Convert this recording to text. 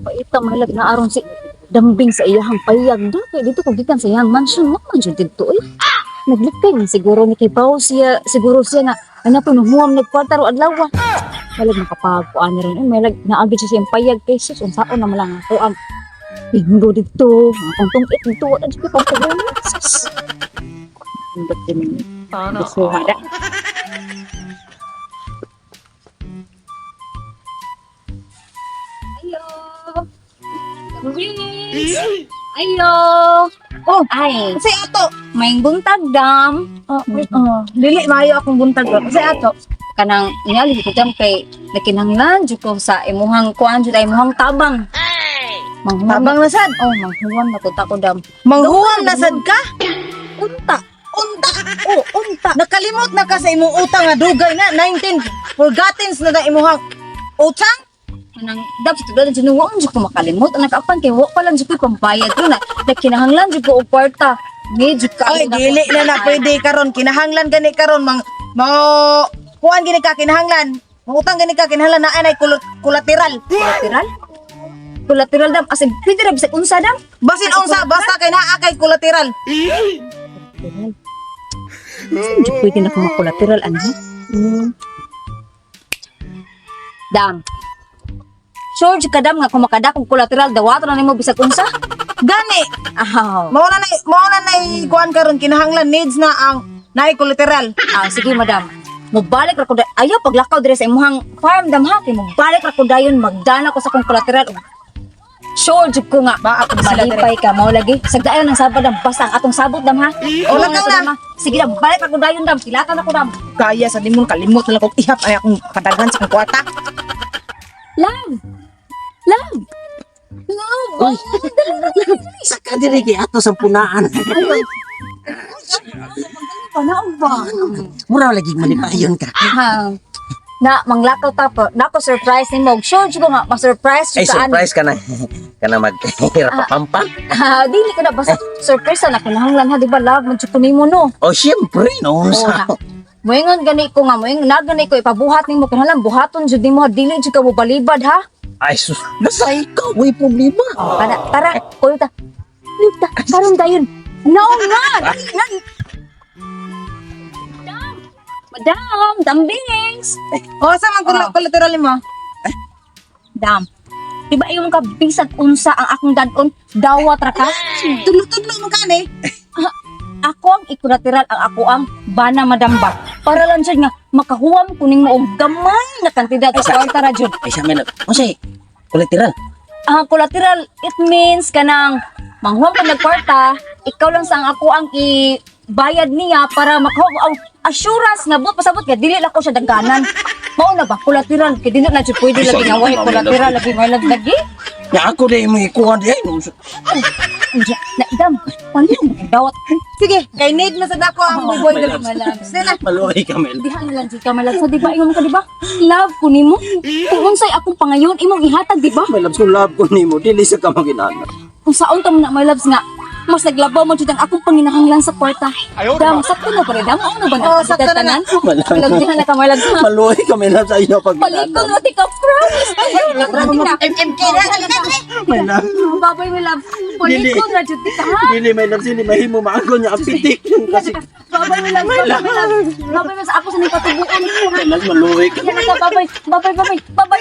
Paita malag na aron si dambing sa iyahang payag do kay dito ko gikan sa iyahang mansion, wa man jud didto eh. Naglikay man siguro ni kay Pao siya, siguro siya nga ana po huwam nagkwarta ro adlaw. Malag makapagkuan na rin eh, malag naagi siya sa iyang payag kay sus unsaon na malang ako ang linggo dito, ang akong tungit dito, wala jud ko pagpugon. Sus. Ba't din gusto hada? Ayo. Dambings. Ayo. Oh. Ay, Kasi ato. may buntag dam. Oh, oh. Dili maayo akong buntag. Kasi ato. Kanang ingali ko dam kay nakinahanglan jud ko sa imuhang kuan jud ay imuhang tabang. Manghuwam. Tabang na sad. Oh, manghuwam na punta ko dam. Manghuwam na sad ka. Unta. Unta. Oh, unta. Nakalimot na ka sa imong utang nga dugay na 19 forgottens na na imuhang utang. Kanang dam sa tuglan jud wa man jud ko makalimot anak apan kay wa pa lang jud ko pambayad ko na nakinahanglan jud ko og kwarta. Medyo ka. Oy, dili na na pwede karon kinahanglan gani karon mang mo kuan gani ka kinahanglan. Mangutang gani ka kinahanglan naa nay kolateral. Collateral? Collateral dam as in pwede ra bisag unsa dam? Basin unsa basta kay naa kay kolateral. Collateral. Saan jud pwede na kumakolateral ano? Dam. Sure jud ka dam nga kung makadakog collateral dawaton na nimo bisag unsa? Gani Ahaw. mao na nay kuan karon kinahanglan needs na ang naay kolateral. Ah, sige madam. Mobalik ra ko ayaw paglakaw dire sa imong farm dam ha kay mobalik ra ko dayon magdana ko sa akong collateral. Sure jud ko nga Ba ako sila dire. malipay ka mao lagi. Sagdaan ng sabad dam basta ang atong sabot dam ha. O, lakaw na. Dam, ha. Sige dam, balik ra ko dayon dam, kilatan ako dam. Kaya sa nimon kalimot na lang kog ihap ay akong kadaghan sa akong kwarta. Love. Love. Love. Saka diri kay ato sa punaan. Panaog ba? Mura lagi malipayon ka. Ha. Na manglakaw ta po. Nako surprise nimo. Sure jud ko nga ma-surprise Ay jud ka ani. surprise ka na. Kana mag pampa. Ha, dili ka na basta surprise na kinahanglan ha, di ba love man jud ko nimo no. Oh syempre no. Oo na. Moingon gani ko nga moingon na gani ko ipabuhat nimo kinahanglan buhaton jud nimo ha, dili jud ka mo balibad ha. Ay sus, nasa ikaw way problema. Tara, tara, kuyo ta. Kuyo ta, karon dayon. No nga. Dali na. Madam, Madam, dambings. O sa man kolateral nimo? Dam. Di ba yung kabisag unsa ang akong dadon dawat ra ka? Tudlo-tudlo man ka ni. Ako ang ikulateral ang ako ang bana madam ba. Para lang siya nga makahuwam kuning mo og gamay na kantidad sa kwarta ra jud. Ay sa men. Unsay? Collateral. Ang collateral it means kanang manghuwam ka nagkwarta, ikaw lang sa ang ako ang ibayad niya para makahuwam ang assurance nga buot pasabot nga dili lang ko siya dagganan. Mao na ba collateral kay dili na jud pwede lagi nga way collateral lagi may lagi. Ya ako di mo ikuha di ay. Unsa na dam paano mo dawat? Sige, kay need na sad ako ang buboy My dali. love. Sige na. Maluoy ka mel. Diha na lang jud ka my love. So, di ba ingon ka di ba? Love ko nimo. Kung unsay akong pangayon imong ihatag di ba? My love, kung love ko nimo dili sa ka maginana. Kung saon ka man na my loves nga mas naglabaw mo jud ang akong panginahanglan sa kwarta. Dam, sakto na pare dam. Ano ba na? Oo, sakto na nga. Malang. Love diha na ka my loves. Ha? Maluoy ka my love sa iyo pag Palikon mo ti ka promise. Ay, MMK na. My love. Babay my love. Palikon ra jud ti ka ha. Dili my love sili mahimo maangkon niya ang pitik kasi Babay my love. Babay my love. Babay my love. Ako sa ning patubuon. my love maluoy ka. Diha na ka babay. Babay babay. Babay.